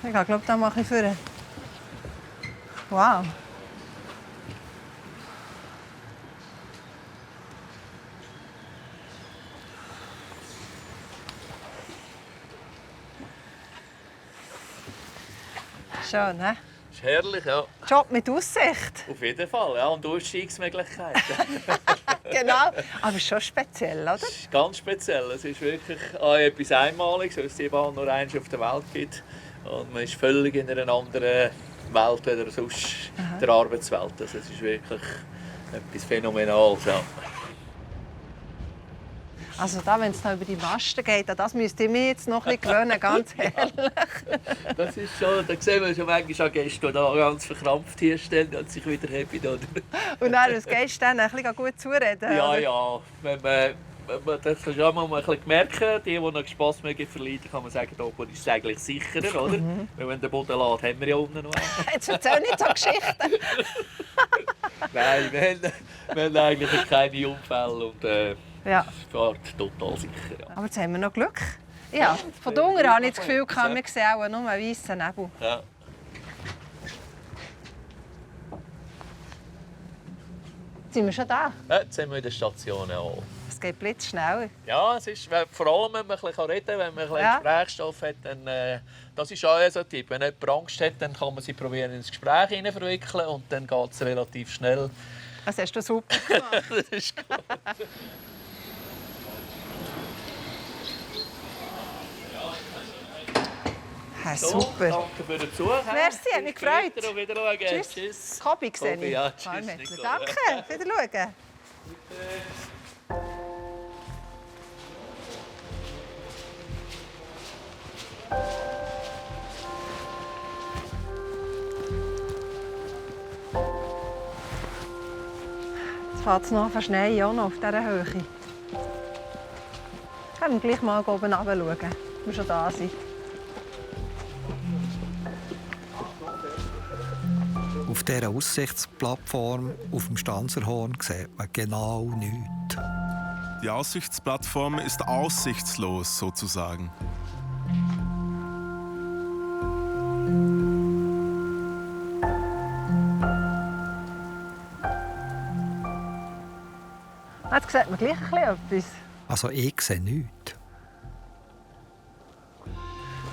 Speaker 2: Ich glaube, da mache ich vorne. Wow. Schön, ne?
Speaker 18: Das ist herrlich, ja.
Speaker 2: Job mit Aussicht.
Speaker 18: Auf jeden Fall, ja. Und Ausstiegsmöglichkeiten.
Speaker 2: Genau. Aber schon speziell, oder?
Speaker 18: Das ist ganz speziell. Es ist wirklich etwas Einmaliges, weil es die Bahn nur einmal auf der Welt gibt. Und man ist völlig in einer anderen Welt als sonst der Arbeitswelt. Also es ist wirklich etwas Phänomenales. Ja.
Speaker 2: Also da, wenn es über die Masten geht, an das müsst ihr mich jetzt noch ein bisschen gewöhnen, ganz ehrlich.
Speaker 18: Das ist schon, da sehen wir schon manchmal auch Gäste, die da ganz verkrampft hier stehen und sich wieder haben.
Speaker 2: Und dann, was gehst du dann ein bisschen gut zureden?
Speaker 18: Ja,
Speaker 2: oder?
Speaker 18: ja. Wenn man das kannst du auch mal ein bisschen merken, die noch Spass mögen verleiden, kann man sagen, oben ist es eigentlich sicherer, oder? Weil wenn der Boden lädt, haben wir ja unten noch einen.
Speaker 2: Jetzt erzähl nicht so Geschichten.
Speaker 18: Nein, wir haben eigentlich keine Unfälle und
Speaker 2: ja.
Speaker 18: es fährt total sicher. Ja.
Speaker 2: Aber jetzt haben wir noch Glück. Ja, von da unten habe ich das Gefühl, wir sehen auch nur weißen Nebel.
Speaker 18: Ja.
Speaker 2: Jetzt sind wir schon da.
Speaker 18: Ja, jetzt sind wir in der Station. Ja.
Speaker 2: Es geht blitzschnell.
Speaker 18: Ja, es ist, vor allem, wenn man ein bisschen reden kann, wenn man ein bisschen Gesprächsstoff hat, dann, das ist auch so ein Tipp. Wenn jemand Angst hat, dann kann man sie probieren ins Gespräch verwickeln und dann geht es relativ schnell.
Speaker 2: Das hast du super gemacht.
Speaker 18: Das ist gut.
Speaker 2: Ja, super.
Speaker 18: So, danke für den Besuch.
Speaker 2: Merci, hat mich gefreut.
Speaker 18: Tschüss.
Speaker 2: Tschüss. Kobi gesehen.
Speaker 18: Ja, tschüss, Nicole.
Speaker 2: Danke, wiederschauen. Jetzt fängt es noch an zu schneien, auch noch auf dieser Höhe. Können wir gleich mal oben runter schauen, wenn wir schon da sind.
Speaker 4: Auf dieser Aussichtsplattform auf dem Stanzerhorn sieht man genau nichts.
Speaker 3: Die Aussichtsplattform ist aussichtslos, sozusagen.
Speaker 2: Jetzt sieht man gleich etwas.
Speaker 4: Also ich sehe nichts.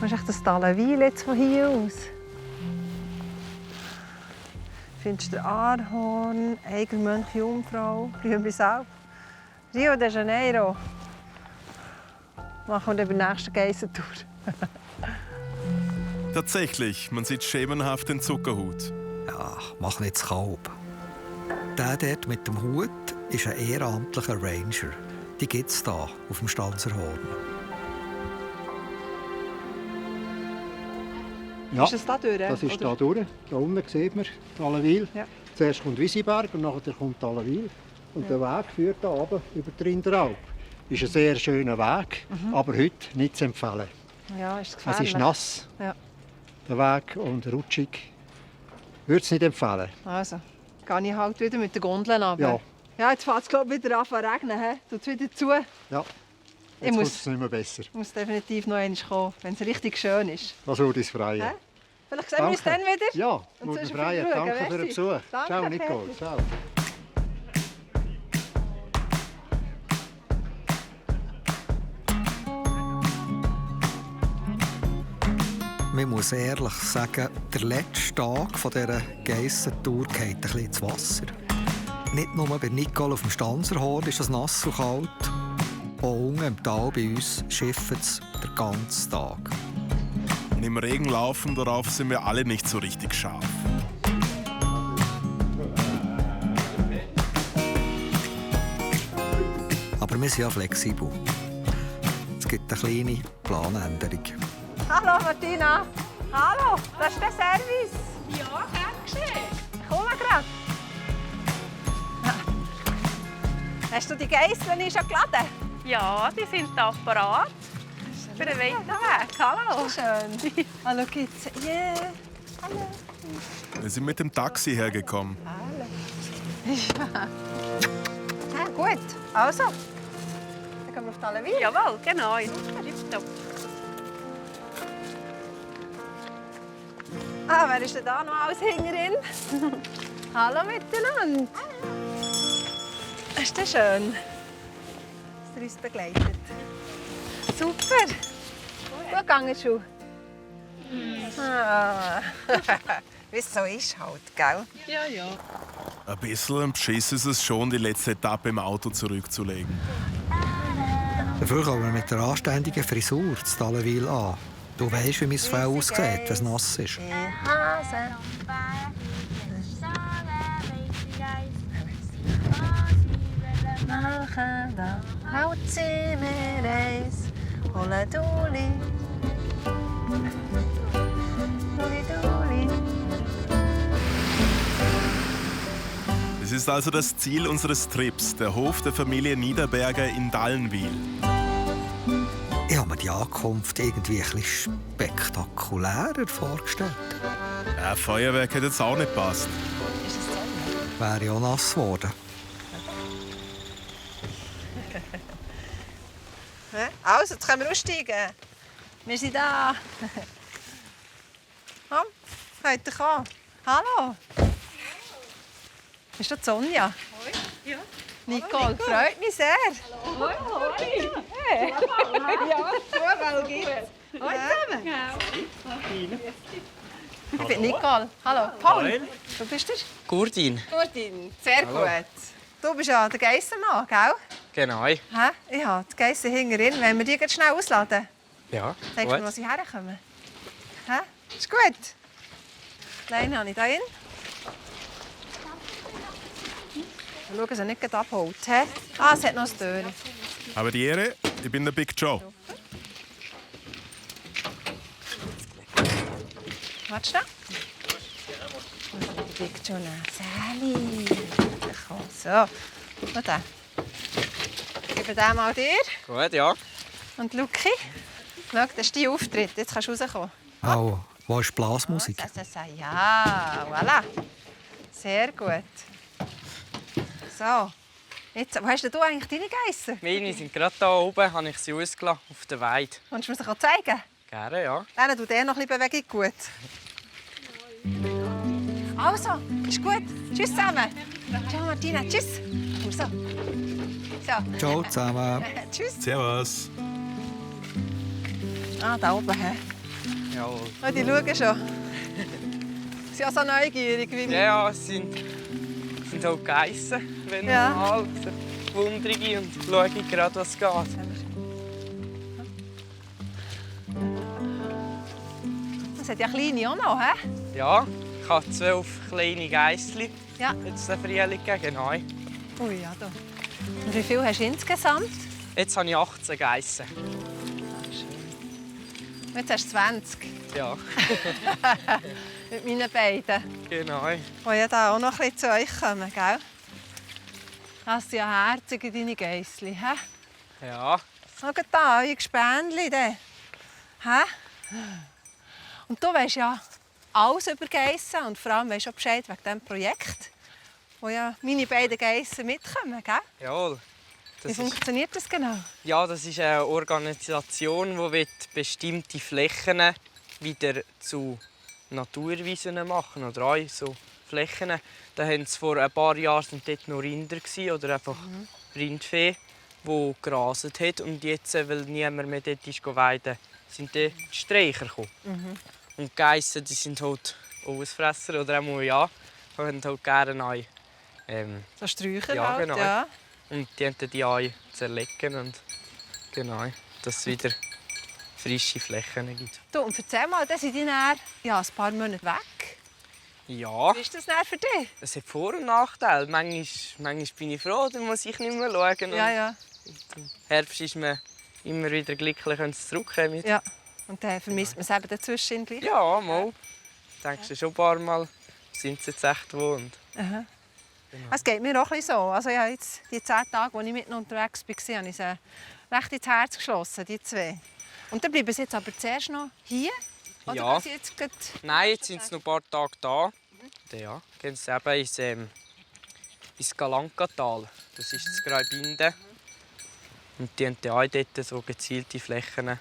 Speaker 2: Was ist das Talenwil jetzt von hier aus? Findest du den Aarhorn, Eigermönch, Jungfrau, Brühlbisau, Rio de Janeiro. machen wir dann bei der nächsten Geissentour.
Speaker 3: Tatsächlich, man sieht schemenhaft den Zuckerhut.
Speaker 4: Ja, mach nicht das Kalb. Der dort mit dem Hut ist ein ehrenamtlicher Ranger. Die gibt es hier auf dem Stanzerhorn.
Speaker 19: Ja,
Speaker 2: ist es da durch?
Speaker 19: Das ist da durch. Da unten sieht man Tallenwil. Ja. Zuerst kommt Wisiberg und nachher kommt Tallenwil. Und der Weg führt hier runter über die Rinderalp. Ist ein sehr schöner Weg, aber heute nicht zu empfehlen.
Speaker 2: Ja, ist
Speaker 19: es
Speaker 2: gefährlich.
Speaker 19: ist nass,
Speaker 2: ja.
Speaker 19: Der Weg, und rutschig. Ich würde es nicht empfehlen.
Speaker 2: Also, gehe ich halt wieder mit den Gondeln runter.
Speaker 19: Ja.
Speaker 2: Ja, jetzt fängt es wieder an zu regnen. Tut es wieder zu.
Speaker 19: Ja, jetzt wird es nicht mehr besser.
Speaker 2: Ich muss definitiv noch einmal kommen, wenn es richtig schön ist.
Speaker 19: Das würde uns freuen.
Speaker 2: Vielleicht sehen wir uns dann wieder.
Speaker 19: Ja, würde mich freuen. Danke für den Besuch.
Speaker 2: Danke,
Speaker 19: Ciao, Nicole.
Speaker 2: Peter.
Speaker 19: Ciao.
Speaker 4: Man muss ehrlich sagen, der letzte Tag dieser Geissentour geht ein bisschen ins Wasser. Nicht nur bei Nicole auf dem Stanzerhorn ist es nass und kalt. Auch unten im Tal bei uns schifft es den ganzen Tag.
Speaker 3: Und im Regen laufen, darauf sind wir alle nicht so richtig scharf.
Speaker 4: Aber wir sind ja flexibel. Es gibt eine kleine Planänderung.
Speaker 2: Hallo Martina. Hallo, das ist der Service.
Speaker 16: Ja, gern geschehen.
Speaker 2: Komm mal gerade. Hast du die Geisseln schon geladen?
Speaker 17: Ja, die sind da parat. Für den weiteren Weg. Hallo.
Speaker 2: Schön. Hallo Kids. Yeah. Hallo.
Speaker 3: Wir sind mit dem Taxi hergekommen.
Speaker 2: Hallo. Ja, gut. Also, dann gehen wir auf Tallenwil.
Speaker 17: Jawohl, genau. Tipptopp.
Speaker 2: Ah, wer ist denn da noch alles hinterin? Hallo miteinander. Ist das schön, dass ihr uns begleitet? Super. Gut gegangen, Schuh. Ah. Wie es so ist halt, gell?
Speaker 16: Ja, ja.
Speaker 3: Ein bisschen beschissen ist es schon, die letzte Etappe im Auto zurückzulegen.
Speaker 4: Dafür kommen wir mit der anständigen Frisur zu Tallenwil an. Du weißt, wie mein Fell aussieht, wenn es nass ist.
Speaker 2: Hase. Machen da haut sie mir eins. Holla Duli. Duli Duli.
Speaker 3: Es ist also das Ziel unseres Trips, der Hof der Familie Niederberger in Dallenwil.
Speaker 4: Ich habe mir die Ankunft irgendwie ein bisschen spektakulärer vorgestellt.
Speaker 3: Ein Feuerwerk hätte jetzt auch nicht gepasst.
Speaker 4: Wäre ja nass geworden.
Speaker 2: Also, jetzt können wir aussteigen. Wir sind da. Komm, heute kommen. Hallo. Ist das Sonja?
Speaker 16: Ja.
Speaker 2: Nicole, freut mich sehr.
Speaker 16: Hallo. Hoi.
Speaker 2: Hey. Ja, Zufall gibt's. Hallo zusammen. Ich bin Nicole. Hallo. Paul. Du bist der?
Speaker 20: Gurdin.
Speaker 2: Gurdin. Sehr
Speaker 20: Hallo.
Speaker 2: gut. Du bist ja der Geissenmann, gell?
Speaker 20: Genau.
Speaker 2: Hä? Ich habe die Geissen hinterin. Wollen wir die jetzt schnell ausladen?
Speaker 20: Ja.
Speaker 2: Zeig mir, wo sie herkommen. Hä? Ist gut. Leine habe ich da hin. Schauen, dass er nicht gleich abholt. He? Ah, es hat noch eine Tür.
Speaker 3: Aber die Ehre, ich bin der Big Joe.
Speaker 2: Warte da. Big Joe, Sally. Komm, so. Und den. Ich gebe den mal dir.
Speaker 20: Gut, ja.
Speaker 2: Und Luki, schau, das ist dein Auftritt. Jetzt kannst du rauskommen.
Speaker 4: Oh, wo ist die Blasmusik?
Speaker 2: Ja, voilà. Sehr gut. So. Jetzt, wo hast du eigentlich deine Geissen?
Speaker 20: Meine sind gerade hier oben, habe ich sie ausgelassen, auf der Weide.
Speaker 2: Kannst du mir sie zeigen?
Speaker 20: Gerne, ja.
Speaker 2: Dann tut er noch ein bisschen Bewegung gut. Also, ist gut. Tschüss zusammen. Ciao Martina, tschüss. Komm so. So.
Speaker 4: Ciao zusammen.
Speaker 2: Tschüss.
Speaker 3: Servus.
Speaker 2: Ah, da oben. He?
Speaker 20: Jawohl.
Speaker 2: Oh, die schauen schon. Sie sind ja so neugierig wie wir.
Speaker 20: Ja, es sind auch Geissen, wenn
Speaker 2: Ja.
Speaker 20: mal wundere und schaue gerade, was geht.
Speaker 2: es hat ja kleine auch noch, hä?
Speaker 20: Ja, ich habe 12 kleine Geissli.
Speaker 2: Ja.
Speaker 20: Jetzt den Frühling gegen neu.
Speaker 2: Ui, ja, da. Und wie viel hast du insgesamt?
Speaker 20: Jetzt habe ich 18 Geissen.
Speaker 2: Jetzt hast du 20.
Speaker 20: Ja.
Speaker 2: Mit meinen beiden.
Speaker 20: Genau.
Speaker 2: Die ja da auch noch ein bisschen zu euch kommen, gell? Hast du ja herzige deine Geissli, hä?
Speaker 20: Ja.
Speaker 2: Schau da, eure Gespänli. Hä? Und du weisst ja alles über Geissen und vor allem weisst du auch Bescheid wegen diesem Projekt, wo ja meine beiden Geissen mitkommen, gell?
Speaker 20: Jawohl.
Speaker 2: Wie funktioniert das genau?
Speaker 20: Ja, das ist eine Organisation, die bestimmte Flächen wieder zu Naturwiesen machen oder auch so Flächen. Da haben sie vor ein paar Jahren sind dort noch Rinder oder einfach Rindvieh, die graset hat. Und jetzt, weil niemand mehr dort ist weiden, sind die Streicher gekommen. Und die Geissen, die sind halt Ausfresser oder auch ja, haben halt gerne auch
Speaker 2: so Sträucher
Speaker 20: ja,
Speaker 2: halt,
Speaker 20: genau.
Speaker 2: ja.
Speaker 20: Und die haben die auch zerlegen und genau, dass es wieder frische Flächen gibt.
Speaker 2: Du, und erzähl mal, dann sind die dann, ja, ein paar Monate weg.
Speaker 20: Ja.
Speaker 2: Wie ist das dann für dich?
Speaker 20: Es hat Vor- und Nachteile. Manchmal bin ich froh, dann muss ich nicht mehr schauen.
Speaker 2: Ja, ja.
Speaker 20: Im Herbst ist man immer wieder glücklich, wenn es zurückkommt.
Speaker 2: Ja. Und dann vermisst man es eben dazwischen gleich?
Speaker 20: Ja, mal. Denkst du schon ein paar Mal, sind sie jetzt echt wohnt.
Speaker 2: Aha. Genau. Es geht mir auch ein bisschen so. Also ja, jetzt, die 10 Tage, als ich mit ihnen unterwegs war, habe ich sie recht ins Herz geschlossen, die zwei. Und dann bleiben sie jetzt aber zuerst noch hier? Oder
Speaker 20: ja.
Speaker 2: Sie jetzt grad...
Speaker 20: Nein, jetzt sind sie noch ein paar Tage da. Ja, gehen sie eben ins Galankatal. Das ist das Graubünden. Und die haben auch dort so gezielte Flächen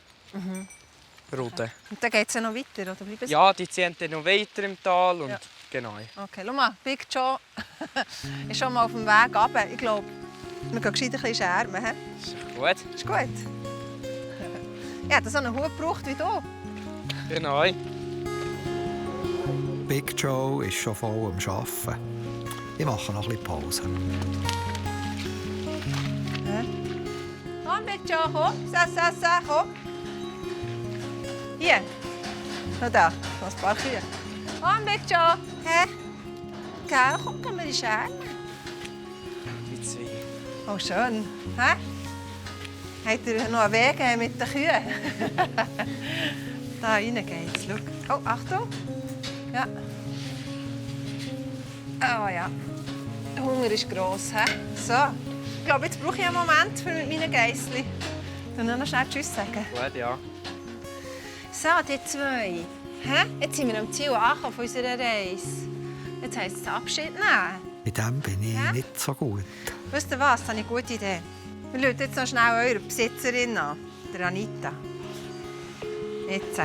Speaker 20: roden.
Speaker 2: Und dann geht es ja noch weiter, oder bleiben sie?
Speaker 20: Ja, die ziehen dann noch weiter im Tal. Und genau.
Speaker 2: Okay, schau mal, Big Joe ist schon mal auf dem Weg runter. Ich glaube, wir gehen gescheit ein bisschen schärmen.
Speaker 20: Ist gut.
Speaker 2: Ist gut. Ja, das so einen Hut braucht wie du.
Speaker 20: Genau.
Speaker 4: Big Joe ist schon voll am Arbeiten. Ich mache noch ein bisschen Pause.
Speaker 2: Komm, Big Joe, komm. Komm. Hier. Schau da, noch ein paar Kühe. Komm, Big Joe. Hä? Gell, komm, gehen wir in die Scherme.
Speaker 20: Die zwei.
Speaker 2: Oh, schön. Hä? Habt ihr noch einen Weg mit den Kühen? Da rein geht's. Schau. Oh, Achtung. Ja. Oh ja. Der Hunger ist gross. He? So. Ich glaube, jetzt brauche ich einen Moment für mit meinen Geissli. Ich will noch schnell Tschüss sagen.
Speaker 20: Gut, ja.
Speaker 2: So, die zwei. He? Jetzt sind wir am Ziel angekommen von unserer Reise. Jetzt heisst es Abschied nehmen.
Speaker 4: Bei dem bin ich nicht so gut.
Speaker 2: Wisst ihr was? Das habe ich eine gute Idee. Wir schauen jetzt noch schnell eure Besitzerin an, der Anita. Jetzt.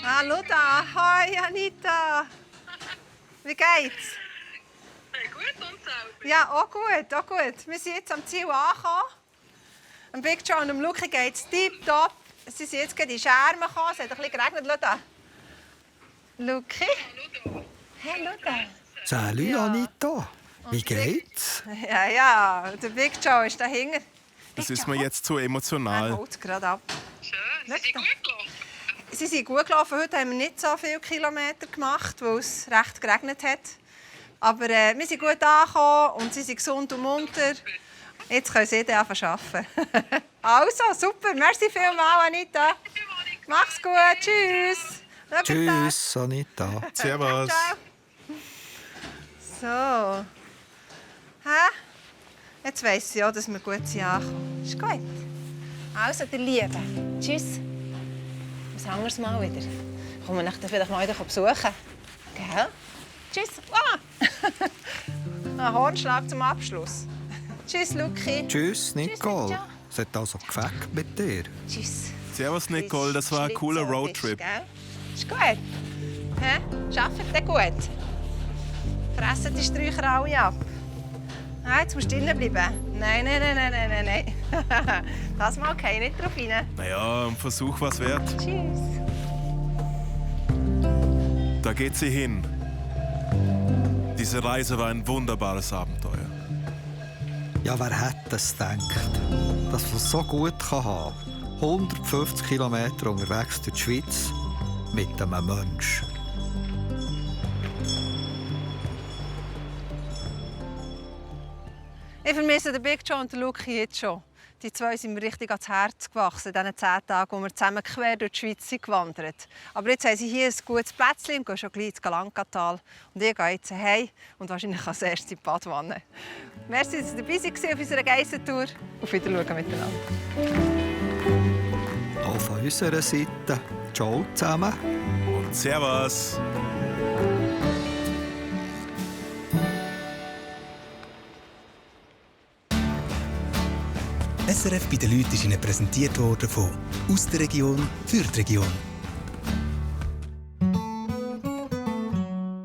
Speaker 2: Hallo da. Hi Anita. Wie geht's?
Speaker 21: Gut und selber?
Speaker 2: Ja, auch gut, auch gut. Wir sind jetzt am Ziel angekommen. Am Big Joe und am Luki geht's tipptopp. Sie sind jetzt gerade in die Scherme gekommen. Es hat ein bisschen geregnet. Schau da. Luki. Hey, schau da.
Speaker 4: Salut, Anita. Wie geht's?
Speaker 2: Ja, ja. Der Big Joe ist dahinter.
Speaker 3: Das ist mir jetzt zu emotional.
Speaker 2: Er holt gerade ab.
Speaker 21: Schön. Sie sind gut gelaufen?
Speaker 2: Sie sind gut gelaufen. Heute haben wir nicht so viele Kilometer gemacht, weil es recht geregnet hat. Aber wir sind gut angekommen und sie sind gesund und munter. Jetzt können sie dann arbeiten. Also, super. Merci vielmals, Anita. Mach's gut. Tschüss.
Speaker 4: Tschüss, Anita.
Speaker 3: Servus.
Speaker 2: So. Hä? Jetzt weiss ich auch, dass wir gut sind angekommen. Ist gut. Also, der Liebe. Tschüss. Bis anderes Mal wieder. Kommen wir dann vielleicht mal wieder besuchen. Gell? Tschüss. Ah. Ein Hornschlag zum Abschluss. Tschüss, Luki.
Speaker 4: Tschüss, Nicole. Es hat also gefällt mit dir.
Speaker 2: Tschüss.
Speaker 3: Servus, Nicole. Das war ein cooler Roadtrip.
Speaker 2: Ist gut. Hä? Arbeitet ihr gut? Fressen die Sträucher alle ab? Ah, jetzt musst du drinnen bleiben. Nein. Das Mal gehe ich nicht drauf rein.
Speaker 3: Naja, ein Versuch was wert.
Speaker 2: Tschüss.
Speaker 3: Da geht sie hin. Diese Reise war ein wunderbares Abenteuer.
Speaker 4: Ja, wer hätte es gedacht, dass man so gut haben kann. 150 Kilometer unterwegs durch die Schweiz mit einem Menschen.
Speaker 2: Ich vermisse den Big Joe und den Luki jetzt schon. Die zwei sind mir richtig ans Herz gewachsen, in diesen 10 Tagen, wo wir zusammen quer durch die Schweiz sind gewandert. Aber jetzt haben sie hier ein gutes Plätzchen und gehen schon gleich ins Galankatal. Und ich gehe jetzt heim und wahrscheinlich als erstes in die Badwanne. Merci, dass ihr dabei seid auf unserer Geissentour. Auf Wiedersehen miteinander.
Speaker 4: Auch von unserer Seite. Ciao zusammen.
Speaker 3: Und Servus.
Speaker 1: SRF bei den Leuten ist Ihnen präsentiert worden von «Aus der Region für die Region».